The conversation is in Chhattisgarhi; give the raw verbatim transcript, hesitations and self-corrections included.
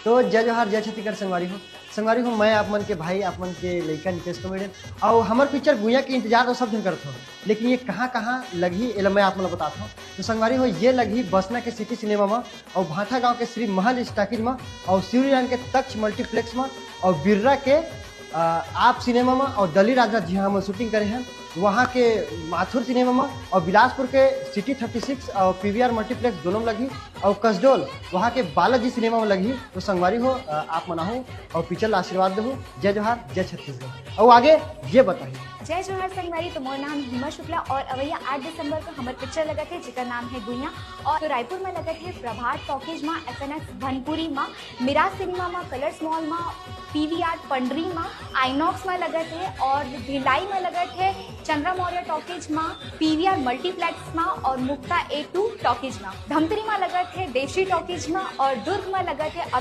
तो जय जोहार, जय छत्तीसगढ़ संगवारी हो। संगवारी हो, मैं आप मन के भाई, आप मन के लइका नितेश कॉमेडियन। अउ हमर पिक्चर गुइया के इंतजार तो सब झन करत हो, लेकिन ये कहाँ कहाँ लगही, एला मैं आप मन ल बतात हूँ। तो संगवारी हो, ये लगही बसना के सिटी सिनेमा म, अउ भांठा गांव के श्री महल स्टाकिज म, अउ शिवरीराम के तक्ष मल्टीप्लेक्स म, अउ बिर्रा के अ, आप सिनेमा म, अउ डली राजनाथ जी हमन शूटिंग करे हन, वहाँ के माथुर सिनेमा म, अउ बिलासपुर के सिटी थर्टी सिक्स अउ पीवीआर मल्टीप्लेक्स दोनों म लगही, अउ कसडोल वहाँ के बालाजी सिनेमा म लगही। तो संगवारी हो, अ, आप मन आहू अउ पिक्चर ला आशीर्वाद देहू। जय जोहार, जय छत्तीसगढ़। अउ आगे ये बताही। जय जोहार संगवारी, तो मोर नाम हिमा शुक्ला और अवैया आठ दिसंबर को हमर पिक्चर लगत हे, जेकर नाम है गुइया। और तो रायपुर में लगत है प्रभात टॉकीज मा, एसएनएस भनपुरी मा, मिराज सिनेमा मा, कलर्स मॉल मा, पीवीआर पंडरी मा, आइनॉक्स मा लगत है और भिलाई मा लगत है चंद्रा मौर्य टॉकीज मा, पीवीआर मल्टीप्लेक्स मा और मुक्ता ए टू टॉकीज मा। धमतरी मा लगत है देशी टॉकीज मा और दुर्ग मा लगत है अब